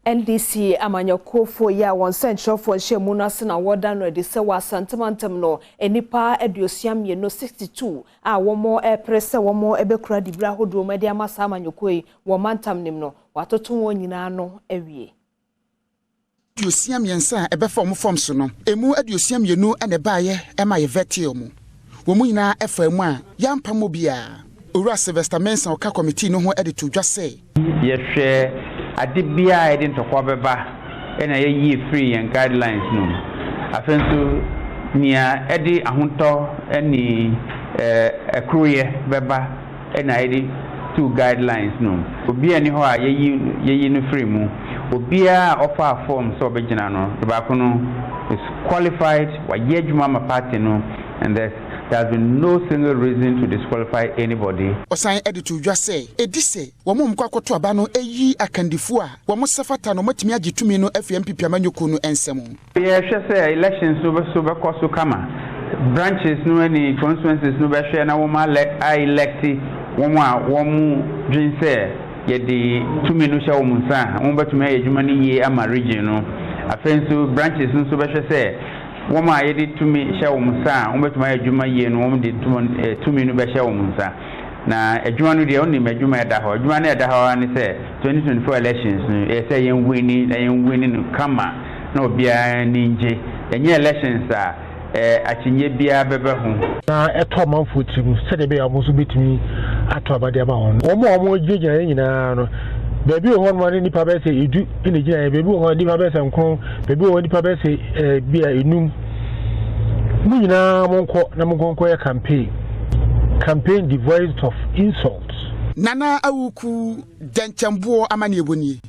NDC amanyɔkuofoɔ yi a wɔn nsɛnkyerɛfoɔ nhyɛmu no ase na wɔda no adi sɛ wɔ Asantemantam no, nnipa 62, 62, a wɔn repere sɛ wɔn bɛkura dibere ahodoɔ mu de ama saa amanyɔkuo yi wɔ mantam nim no, wɔatoto wɔn nyinaa no awie. 63 a ɛbɛfa wɔn fam so no, emu 62 na ɛbaeɛ ɛma yɛ vetee wɔn. Wɔn mu nyinaa ɛfa mu a yɛampam obiara. Owura Sylvester Mensah, ɔka committee no ho, de to dwa sɛ, Yɛhwɛ ade biara a yɛde ntɔkwa bɛba ɛna yɛyi firi yɛn guidelines no mu. Afei nso, nea ɛde ahotɔ ne ɛkoroyɛ bɛba ɛna yɛde to guidelines no mu. Obiara ni hɔ a yɛyi no firi mu. Obiara a ɔfa form sɛ ɔbɛgyina no, baako no is qualified, wayɛ adwuma ama party no, and there has been no single reason to disqualify anybody. Ɔsan de to dwa sɛ ɛdi sɛ wɔn a wɔkɔ akɔto aba no ayi akandifoɔ a wɔn sɛ fata no wɔatumi agye tumi no afiri NPP amanyɔkuo no nsam. Yɛhwɛ sɛ elections no so bɛkɔ so kama. Branches no ne constituencies no bɛhwɛ na wɔn a elect wɔn a wɔn dwen sɛ yɛde tumi no hyɛ wɔn nsa a, wɔn bɛtumi ayɛ adwuma no yie ama region no. Afei nso, branches no nso bɛhwɛ sɛ wɔn a yɛde tumi hyɛ wɔn nsa a wɔn bɛtumi ayɛ adwuma yie no, wɔn de tumi no bɛhyɛ wɔn nsa. Na adwuma no deɛ, wɔnim adwuma ɛda hɔ. Adwuma no ɛda hɔ ne sɛ 2024 elections no, yɛ sɛ yɛn win na yɛn win no kama na obiara ni ngye. Ɛnyɛ elections a akyinnye biara bɛbɛ ho. Na ɛtɔ amanfoɔ tirim sɛdeɛ ɛbɛyɛ a wɔn nso bɛtumi ato aba de ama wɔn. Wɔn a wɔn gyinagyina yɛn nyinaa no, baabi wɔ hɔ nom ne nipa bɛyɛ sɛ 10 na gyina yɛn, baabi wɔ hɔ nipa bɛyɛ sɛ 9, baabi wɔ hɔ nipa bɛyɛ sɛ bi a 5. Mo nyinaa mo nkɔ na mo nkɔ nkɔyɛ campaign, campaign devoid of insults. Nana Awuku Dɛnkyɛmboɔ amanneɛbɔ nie.